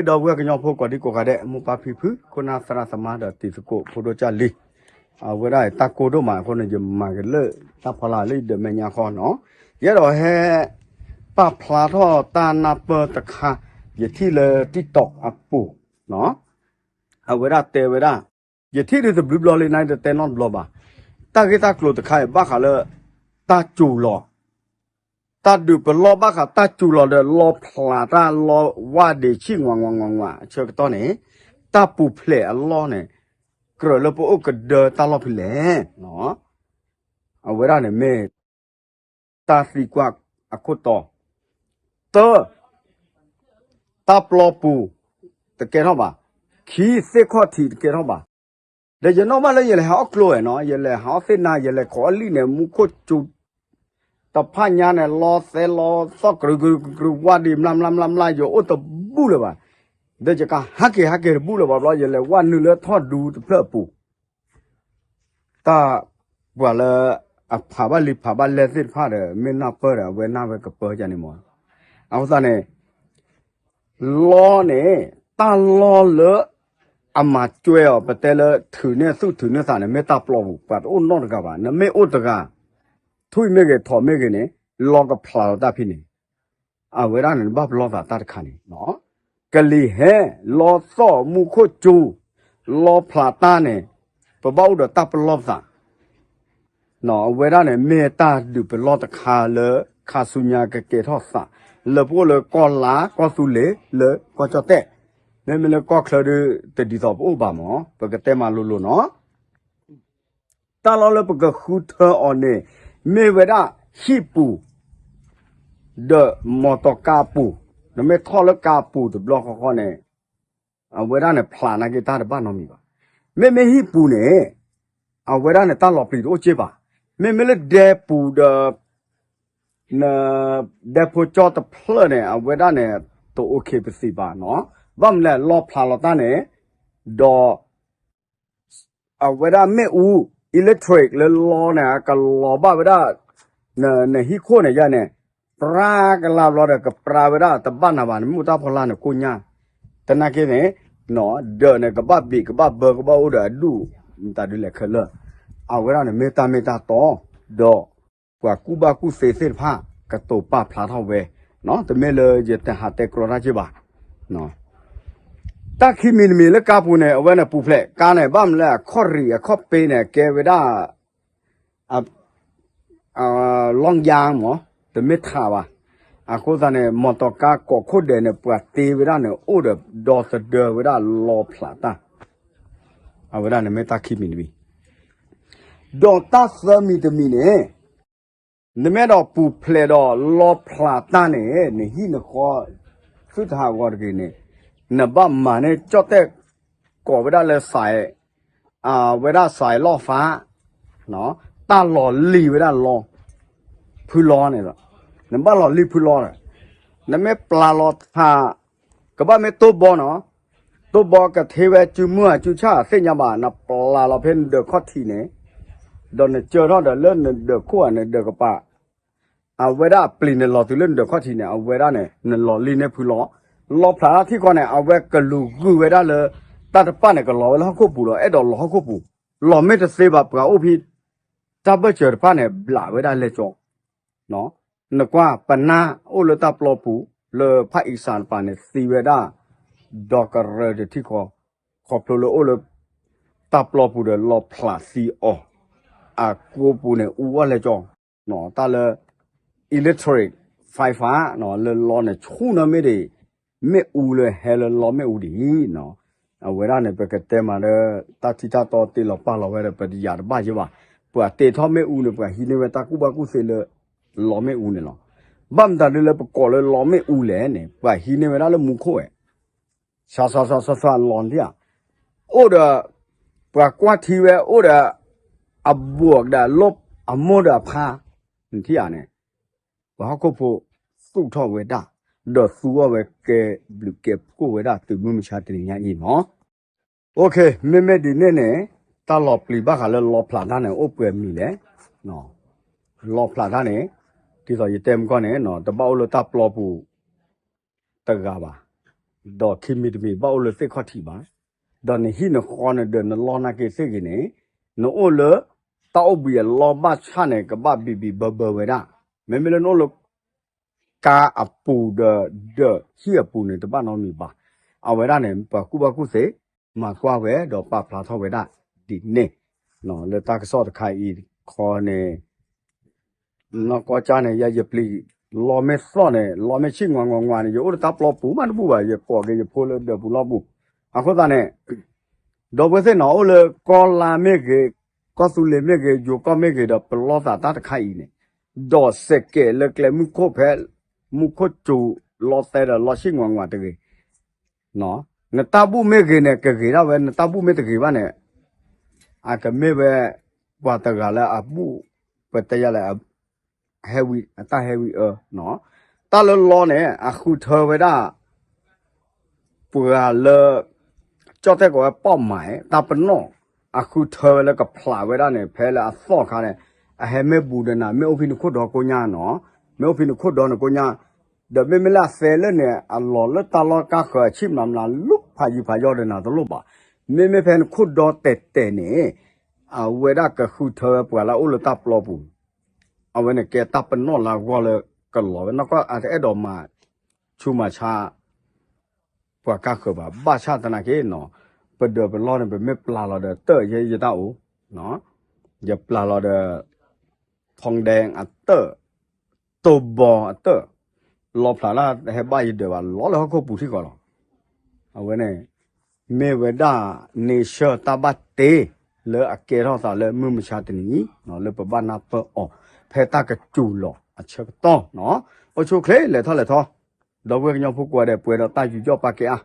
ဒီပုၢ်ဝဲၢ်ကညီဖိကိးဒံကိးဂၤဒဲး မိၢ်ပၢ်ဖံဖု ခိၣ်နၢ်သရၣ်သမါဒီးတံၤသကိးဖိဒိၣ်ကၢ်လံၤ, အဝဲဒၣ်တၢ်ကိၢ်ဒိၣ်မးအဃိန့ၣ် ယမၤက့ၤလၢတၢ်ဖီလာ်လၢယဒၢးမဲာ်ညါဃီနီၤ, ယအဲၣ်ဒိးဟဲ ပာ်ဖျါထီၣ်တၢ်နၢ်ပၢၢ်တခါ, ယထံၣ်လၢ TikTok အပူၤ အဝဲဒၣ်တဲဝဲဒၣ်, ယထံၣ်ဒုးတဘျုးဘျီလံ နတတဲနီတဘျီဘၣ်, တၢ်ဂ့ၢ်တၢ်ကျိၤတခါအံၤဘၣ်ဃးလၢ တၢ်စူၤလီၤ တၢ်ဒုးပလီၢ်ဘၣ်ဃးတၢ်စူၤလီၤဒီး လီဖျးတၢ်လီဝါဒံးဆံၣ်ငွးငွးငွးဆၢကတီၢ်န့ၣ်, တၢ်ပူၤဖျဲးအလီၢ်န့ၣ် ကြၢးလၢပအိၣ်ကဒၢတၢ်လီၢ်ဖဲလဲၣ်. အဝဲဒၣ်န့ၣ်မ့ၢ် တၢ်သံကွၢ်အခိၣ်တီ, တၢ တၢ်ပျီပူၤ တကဲထီၣ်ဘၣ်, ခံ သ့ၣ်ခီၣ်ထံးတကဲထီၣ်ဘၣ်, ဒီးယနီၣ်ဘၣ်လၢယလဲၤဟးအီၣ်ကျိဝဲနီၤ, ယလဲၤဟးအီၣ်သ့ၣ်နါ ယလဲၤခိးအီၣ်လံၣ်န့ၣ် မူခိၣ်စူၤ တဖၣ်ညါန့ၣ် လီသဲလီသီၣ် ကြုးကြုးကြုးကြုး ဝါဒံးမျၢ်မျၢ်မျၢ်မျၢ် ယအိၣ်တဘူၣ်လၢၤဘၣ်, ဒီးယကဟးက့ၤဟးက့ၤတဘူၣ်လၢၤဘၣ်ဘျီ ယလဲၤဝဲနုာ်လၢထီၣ်ဒူတဖျၢၣ်အပူၤ တၢ်ပှၤလၢအဖးဘၣ်လံာ်ဖးဘၣ်လဲၢ်သ့ၣ်တဖၣ်ဒီး မ့ၢ်နၢ်ပၢၢ်ဒီး အဝဲနၢ်ဝဲကပၢကန့ၣ်မး, အဃိသတးန့ၣ် လီန့ၣ် တၢ်လီၢ်လၢအမၤကွဲအီၤ ပတဲလၢထုးန့ၢ်သူၣ်ထုးန့ၢ်သးန့ၣ် မ့ၢ်တၢ်ပျီပူၤ ပှၤတအိၣ်နီတဂၤဘၣ်, နမ့ၢ်အိၣ်တဂၤ ထွံၣ်မ့ၢ်ဂ့ၤ ထိးမ့ၢ်ဂ့ၤန့ၣ် လီကဖျးလီၤတၢ်ဖဲန့ၣ်, အဝဲဒၣ်န့ၣ် နဘၣ်ပလီၢ်သးတၢ်တခါန့ၣ် ကလံၤဟဲ လီသီၣ် မူခိၣ်စူၤ လီဖျးတၢ်န့ၣ် ပဘၣ်အိၣ်ဒီးတၢ်ပလီၢ်သး အဝဲဒၣ်န့ၣ် မ့ၢ်တၢ်ဒုးပလီၢ်တခါလၢ ခါဆူညါကကဲထီၣ်သး လၢပအိၣ်လၢကီၢ်လါ ကီၢ်သူလ့ၤ လၢကီၢ်ကၠီၣ်တဲၣ်, မ့မ့ၢ်လၢကီၢ်ချၢဒုး တဒ်သိးပအိၣ်ဘၣ်မး ပကတဲမးလိၤလိၤနီၤ. တၢ်လီၢ်လၢပကဃုထၢအီၤန့ၣ် မ့ၢ်ဝဲဒၣ်ဟံၣ်ပူၤ ဒီးမီတီကါပူၤ, နမ့ၢ်ထီၣ်လၢကါပူၤတဘျီဃီဃီန့ၣ် အဝဲဒၣ်န့ၣ်ဖျးနာ်က့တၢ်တဘၣ်နီတမံၤဘၣ်. မ့မ့ၢ်ဟံၣ်ပူၤန့ၣ် အဝဲဒၣ်န့ၣ်တၢ်လီၤပျံၤတအိၣ်က့ဘၣ်. မ့မ့ၢ်လၢဒဲပူၤဒီး န ဒဲဖိကၠီတဖျၢၣ်န့ၣ် အဝဲဒၣ်န့ၣ် တအိၣ်ခ့ပသံးဘၣ်နီၤ. ဘၣ်မနုၤလဲၣ် လီဖျးလီၤတၢ်န့ၣ် ဒီး အဝဲဒၣ်မ့ၣ်အူ electric လၢလီန့ၣ် အကလီၤဘၣ်ဝဲဒၣ် နဟံၣ်ခိၣ်န့ၣ်ယါန့ၣ် ပြါကလါဘျီဒီး ကပြါဝဲဒၣ်တဘၣ်နၤဘၣ် နမ့ၢ်အိၣ်တၢ်ဖီလာ်န့ၣ် ကိၣ်ညါ တနာ်က့န့ၣ် ဒီးန့ၣ် ကဘၣ်ဘံး ကဘၣ်ဘၢ ကဘၣ်အိၣ်ဒီးအဒူၣ် မတၤဒုလဲၣ်ခဲလၢာ် အဝဲဒၣ်န့ၣ်မ့ၢ်တၢ်မ့ၢ်တၢ်တီ ဒီး ပှၤကူၣ်ဘၣ်ကူၣ်သ့သ့ၣ်တဖၣ် ကတိၤပာ်ဖျါထီၣ်ဝဲ တမ့ၢ်လၢယတဟးတဲကြီတၢ်က့ဘၣ်. တၢ်ခံမံၤတမံၤလၢကါပူၤန့ၣ် အဝဲန့ၣ်ပူၤဖျဲး ကါန့ၣ် ဘၣ်မနုၤလဲၣ် အခီၣ်ရံၣ်အခီၣ်ပ့န့ၣ် ကဲဝဲဒၣ် လီၢ်ယါမး တမ့ၢ်ထးဘၣ်. အဃိသတးန့ၣ် မီတီကါကိးခိၣ်ဒဲးန့ၣ် ပှၤတ့ဝဲဒၣ်န့ၣ် အိၣ်ဒီးဒီသဒၢဝဲဒၣ်လီဖျးတၢ် အဝဲဒၣ်န့ၣ်မ့ၢ်တၢ်ခံမံၤတမံၤ ဒီးတၢ်သၢမံၤတမံၤန့ၣ် နမ့ၢ်အဲၣ်ဒိးပူၤဖျဲးဒီးလီဖျးတၢ်န့ၣ် နဟံၣ်နဃီ သုတဟးဂီၤတဂ့ၤန့ၣ် နဘၣ်မၤန့ၢ်ကၠီၣ်တဲၣ် ကိးဝဲဒၣ်လၢစး အဝဲဒၣ်စးလီၢ်ဖး တၢ်လီၤလံၤဝဲဒၣ်လီ ဖုလီန့ၣ်လီၤ. နဘၣ်လီၤလံၤဖုလီဒီး နမ့ၢ်ပျၢ်လီၤထး ကဘၣ်မ့ၢ်တိၢ်ဘီနီၤ တိၢ်ဘီကထ့ဝဲစုမုၢ်အစုဆၣ်သ့ၣ်ညါဘၣ် နပျၢ်လီၤဖဲနဒၢးခီၣ်ထံးန့ၣ် ဒီးနကၢထီၣ်ဒီးလၢနဒၢးခိၣ်ဧါ နဒၢးကပၤ အဝဲဒၣ်ပျံၤနလီၤတုၤလၢနဒၢးခီၣ်ထံးန့ၣ် အဝဲဒၣ်န့ၣ် နလီၤလံန့ၢ်ဖုလီ လီဖျးထံကီၢ်န့ၣ် အဝဲကလူၤဂုာ်ဝဲဒၣ်လၢ တၢ်တပာ်န့ၣ် ကလီၤဝဲလၢဟီၣ်ခိၣ်ပူၤဒီး အဲၣ်ဒိးလီၤဟီၣ်ခိၣ်ပူၤ လီၤမ့ၢ်တသ့ဘၣ် ပှၤအိၣ်ဖဲ တၢ်ဘၢၣ်စၢၤတဖၣ်န့ၣ် ဘျးဝဲဒၣ်လဲကၠီ နကွၢ် ပနၢ်အိၣ်လၢတၢ်ပျီပူၤ လၢဖၣ်အံစၣ်တပၤန့ၣ် သံဝဲဒၣ် ဒီးကရၢတထံၣ်ဃီ ခီဖျိလၢအိၣ်လၢ တၢ်ပျီပူၤဒီးလီဖျးသံအီၤ အကိပူၤန့ၣ် အူအီၣ်လဲကၠီ တၢ်လၢ electric ဖးဖး လၢလီန့ၣ် ဆူၣ်နီၢ်မ့ၢ်ဒံး မ့ၣ်အူလၢဟဲလၢလီမ့ၣ်အူဒံး အဝဲဒၣ်န့ၣ် ပကတဲမးလၢ တၢ်ထံတၢ်တီတ့လီၤပာ်လီၤဝဲဒီး ပတယာ်တဘၣ်ယဲဘၣ်. ပှၤတ့ထီၣ်မ့ၣ်အူန့ၣ် ပှၤဟံးန့ၢ်ဝဲတၢ်ကူၣ်ဘၣ်ကူၣ်သ့လၢ လီမ့ၣ်အူန့ၣ်လီၤ. ဘၣ်မတၤဒ်လၢပကိးလၢလီမ့ၣ်အူလဲၣ်န့ၣ် ပှၤဟံးန့ၢ်ဝဲဒၣ်လၢမူခိၣ်ဝဲ ဆးဆးဆးဆးလီၤနထံၣ်ဧါ. အိၣ်ဒီး ပှၤကွၢ်ထံဝဲအိၣ်ဒီး အဘိးဒီးလီၢ် အမိၢ်ဒီးအဖါ နထံၣ်ဧါန့ၣ် ပှၤဟီၣ်ခိၣ်ဖိ သူၣ်ထီၣ်ဝဲဒၣ် ဒီးသူအီၣ်ဝဲကဲဘျုးကဲဖှိၣ်ဝဲဒၣ်တုၤမုၢ်မဆါတနံၤညါအံၤမး. မ့မ့ၢ်ဒ်န့ၣ်န့ၣ် တၢ်လီၤပျံၤဘၣ်ဃးလၢလီဖျးတၢ်န့ၣ် အိၣ်ပှဲၤမံၤလဲၣ်. လီဖျးတၢ်န့ၣ် ဒ်သိးယတဲမုၢ်ကီၢ်န့ၣ် တဘၣ်အိၣ်လၢတၢ်ပျီပူၤ တဂၤဘၣ်. ဒီးခံမံၤတမံၤဘၣ်အိၣ်လၢသ့ၣ်ခီၣ်ထံးဘၣ်, ဒီးနဟံၣ်နဃီနဒၢးနလီၢ်နာ်က့သ့ၣ်ဂ့ၤန့ၣ်, နအိၣ်လၢတၢ်အိၣ်ဘှံးအလီၢ်ဘၣ်ဆၣ်န့ၣ် ကဘၣ်ဘံၣ်ဘံၣ်ဘၢဘၢဝဲဒၣ်, မ့မ့ၢ်လၢနအိၣ်လၢ ကါအပူၤဒီးဒၢးဟံၣ်အပူၤန့ၣ် တဘၣ်နီတမံၤဘၣ်. အဝဲဒၣ်န့ၣ် ပှၤကူၣ်ဘၣ်ကူၣ်သ့ မၤကွၢ်ဝဲဒီးပာ်ဖျါထီၣ်ဝဲဒၣ်ဒ်န့ၣ်, လၢတၢ်ကစီၣ်တခါအံၤခီန့ၣ် နီၢ်ကီၢ်ကၢ်န့ၣ် ယဲယပျံၤ လီမ့ၢ်သီၣ်န့ၣ် လီမ့ၢ်ဆံၣ်ငွးငွးငွးန့ၣ် ယအိၣ်လၢတၢ်ပျီပူၤမးတဘူၣ်ဘၣ်, ယကိးက့ၤယဖိလၢဒၢးပူၤလီၢ်ပူၤ. အဃိသတးန့ၣ် ဒီပုၢ်ဝဲၢ်သ့ၣ်နီၤ အိၣ်လၢကီၢ်လါမ့ၢ်ဂ့ၤ, ကီၢ်သူလ့ၤမ့ၢ်ဂ့ၤ, ယိၤကီၢ်မ့ၢ်ဂ့ၤဒီး ပလီၢ်သးတၢ်တခါအံၤန့ၣ်, ဒီးစဲးကဲးလၢကျဲမုၢ်ခိၣ်ဖဲ မူခိၣ်စူၤလီသဲဒီးလီဆံၣ်ငွးငွးတဂ့ၤ. နတၢ်ဘူၣ်မ့ၢ်ဂ့ၤန့ၣ် ကဂ့ၤဒၣ်ဝဲ, နတၢ်ဘူၣ်မ့ၢ်တဂ့ၤဘၣ်န့ၣ် အကမ့ၢ်ဝဲ ပှၤတဂၤလၢအဘူၣ် ပတဲယၤလဲၣ် ဟဲဝံၤ အတၢ်ဟဲဝံၤအၢ, တၢ်လၢလီန့ၣ် အဃုထၢဝဲဒၣ် ပှၤလၢ ကၠီၣ်တဲၣ်ကိးဝဲ ပီၣ်မး တၢ်ပနီၣ် အဃုထၢဝဲလၢကဖျးဝဲဒၣ်န့ၣ် ဖဲလၢအသီၣ်အခါန့ၣ် အဟဲမ့ၢ်ဘူးဒီးနၤ မ့ၢ်အိၣ်ဖဲနခိၣ်ဒီကိညါနီၤ, မ့ၢ်အိၣ်ဖဲနခိၣ်ဒီနကိညါ, ဒီးမ့မ့ၢ်လၢအသဲလၢန့ၣ် အလီၤလၢတၢ်လီၢ်ကါဃၢၤအဆံၣ်မျးမျး လူဖးယံၤဖးယီၤဒီးနၤတလိၣ်ဘၣ်. မ့မ့ၢ်ဖဲနခိၣ်ဒီတဲာ်တဲာ်န့ၣ် အဝဲဒၣ်ကဃုထၢဝဲပှၤလၢအအိၣ်လၢတၢ်ပျီပူၤ အဝဲန့ၣ်ကဲတၢ်ပနီၣ်လၢအဂီၢ်လၢကလီၤဝဲ နီၢ်ကီၢ်အတအဲၣ်ဒိးမၤဆူးမၤဆါ ပှၤကါဃၢၤဘၣ်. ဘၣ်ဆၣ်သနာ်က့နီၤ ပဒၢးပလီၢ်န့ၣ် ပမ့ၢ်ပျၢ်လီၤဒီးတၢၢ်ယဲယတၢ်အိၣ်, ယပျၢ်လီၤဒီး ဖီဒဲအတၢၢ်, တိၢ်ဘီအတၢၢ်, လီဖျးလၢဟဲဘၣ်ယဒၢးဘၣ် လီၤလၢဟီၣ်ခိၣ်ပူၤထံၣ်ဃီလီၤ. အဝဲန့ၣ် မ့ၢ်ဝဲဒၣ် nature တၢ်ဘၣ်တ့ လၢအကဲထီၣ်သးလၢမုၢ်မဆါတနံၤ လၢပဘၣ်နၢ်ပၢၢ်အီၤ ဖဲတၢ်ကစူၤလီၤအဆၢကတီၢ်နီၤ. အိၣ်ဆူၣ်အိၣ်ချ့ လဲၤထီၣ်လဲၤထီ ဒီပုၢ်ဝဲၢ်ကညီဖိကိးဂၤဒဲး ပှဲၤဒီးတၢ်ယူးယီၣ်ပာ်ကဲအါ.